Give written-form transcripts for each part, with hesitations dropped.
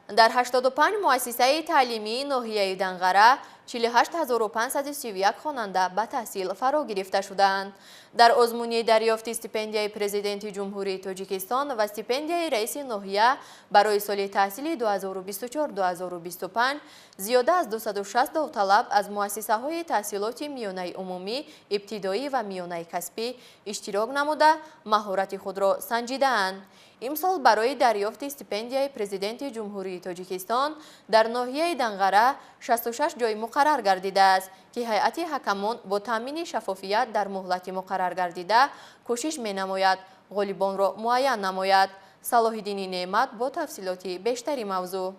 Дар 85 муассисаи таълимии ноҳияи Данғара 48 531 хонанда ба таҳсил фаро гирифта шудаанд. Дар озмуни дарёфти стипендияи Президенти Ҷумҳурии Тоҷикистон ва стипендияи раиси ноҳия барои соли таҳсили 2024-2025 зиёда аз 260 довталаб аз муассисаҳои таҳсилоти миёнаи умумӣ, ибтидоӣ ва миёнаи касбӣ иштирок намуда, маҳорати худро санҷидаанд. Имсол барои дарёфти стипендияи Президенти Ҷумҳурии Тоҷикистон дар ноҳияи Данғара 66 ҷой муқаррар гардидааст, ки ҳайати ҳакамон бо таъмини шаффофият дар муҳлати муқарраргардида кӯшиш менамояд ғолибонро муайян намояд. Салоҳиддини Неъмат бо тафсилоти бештари мавзӯъ.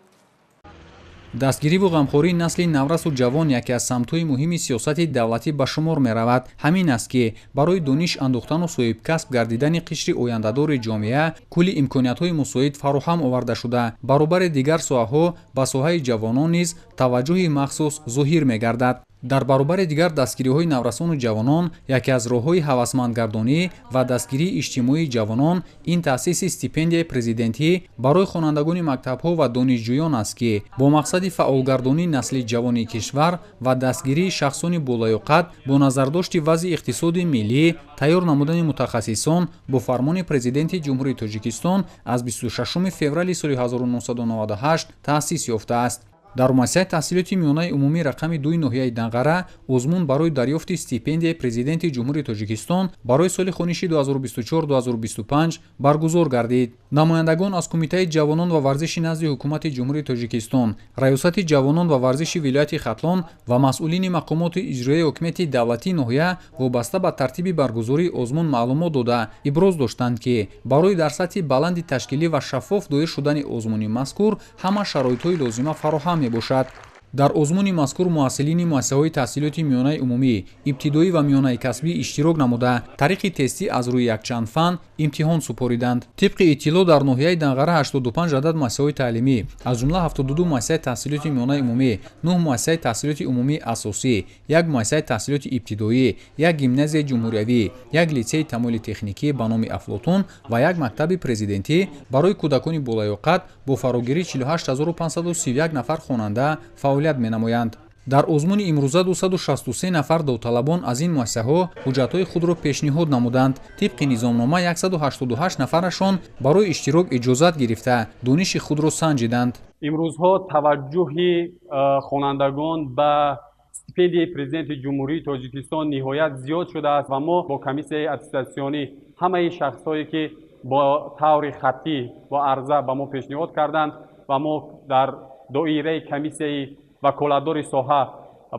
Дастгириву ғамхории насли наврасу ҷавон яке аз самтҳои муҳими сиёсати давлатӣ ба шумор меравад. Ҳамин аст, ки барои дониш андӯхтану соҳибкасб гардидани қишри ояндадори ҷомеа кулли имкониятҳои мусоид фароҳам оварда шуда, баробари дигар соҳаҳо ба соҳаи ҷавонон низ таваҷҷӯҳи махсус зоҳир мегардад. Дар баробари дигар дастгириҳои наврасону ҷавонон, яке аз роҳҳои ҳавасмандгардонӣ ва дастгирии иҷтимоии ҷавонон ин таъсиси стипендияи президентӣ барои хонандагони мактабҳо ва донишҷӯён аст, ки бо мақсади фаъолгардонии насли ҷавони кишвар ва дастгирии шахсони болаёқат бо назардошти вазъи иқтисоди миллӣ, тайёр намудани мутахассисон бо фармони Президенти Ҷумҳурии Тоҷикистон аз 26 феврали соли 1998 таъсис ёфтааст. Дар муассисаи таҳсилоти миёнаи умумӣ рақами 2-и ноҳияи Данғара озмун барои дарёфти стипендияи Президенти Ҷумҳурии Тоҷикистон барои соли хониши 2024-2025 баргузор гардид. Намояндагон аз Кумитаи ҷавонон ва варзиши назди Ҳукумати Ҷумҳурии Тоҷикистон, Раёсати ҷавонон ва варзиши вилояти Хатлон ва масъулини мақомоти иҷроияи ҳокимияти давлатии ноҳия вобаста ба тартиби баргузории озмун маълумот дода, иброз доштанд, ки барои дар сатҳи баланди ташкилӣ ва шаффоф доир шудани озмуни мазкур ҳама шароитҳои лозима фароҳам мебошад. Дар озмуни мазкур муҳассилини муассисаҳои таҳсилоти миёнаи умумӣ, ибтидоӣ ва миёнаи касбӣ иштирок намуда, тариқи тестӣ аз рӯи якчанд фан имтиҳон супориданд. Тибқи иттилоъ, дар ноҳияи Данғара 85 адад муассисаҳои таълимӣ, аз ҷумла 72 муассисаи таҳсилоти миёнаи умумӣ, 9 муассисаи таҳсилоти умумии асосӣ, як муассисаи таҳсилоти ибтидоӣ, як гимназияи ҷумҳуриявӣ, як литсеи тамоили техникӣ ба номи Афлотун ва як мактаби президентӣ барои кӯдакони болаёқат бо фарогирии 48 531 нафар хонанда фаъолият менамоянд. Дар озмуни имрӯза 263 нафар довталабон аз ин муассисаҳо ҳуҷҷатҳои худро пешниҳод намуданд. Тибқи низомнома, 188 нафарашон барои иштирок иҷозат гирифта, дониши худро санҷиданд. Имрӯзҳо таваҷҷӯҳи хонандагон ба стипендияи Президенти Ҷумҳурии Тоҷикистон ниҳоят зиёд шудааст ва мо бо комиссияи аттестатсионӣ ҳамаи шахсҳое, ки бо таври хаттӣ, бо арза ба мо пешниҳод карданд, ва мо дар доираи комиссияи ваколатдори соҳа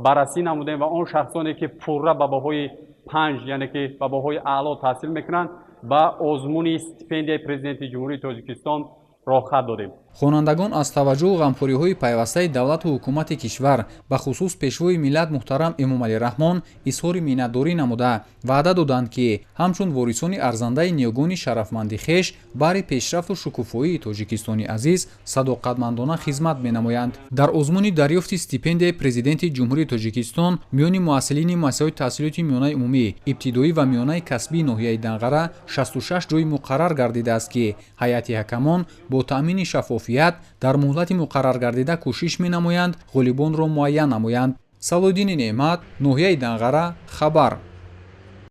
баррасӣ намудем ва он шахсоне, ки пурра ба баҳои 5, яъне ки ба баҳои аъло таҳсил мекунанд, ба озмуни стипендияи Президенти Ҷумҳурии Тоҷикистон роҳхат додем. Хонандагон аз таваҷҷӯҳу ғамхориҳои пайвастаи давлату ҳукумати кишвар, бахусус Пешвои миллат муҳтарам Эмомалӣ Раҳмон, изҳори миннатдорӣ намуда, ваъда доданд, ки ҳамчун ворисони арзандаи ниёгони шарафманди хеш баҳри пешрафту шукуфоии Тоҷикистони азиз садоқатмандона хизмат менамоянд. Дар озмуни дарёфти стипендияи Президенти Ҷумҳурии Тоҷикистон миёни муҳассилини муассисаҳои таҳсилоти миёнаи умумӣ, ибтидоӣ ва миёнаи касбии ноҳияи Данғара 66 ҷой муқаррар гардидааст, ки ҳайати ҳакамон бо таъмини шаффофият дар муҳлати муқарраргардида кӯшиш менамоянд ғолибонро муайян намоянд. Салоҳиддини Неъмат, ноҳияи Данғара, хабар.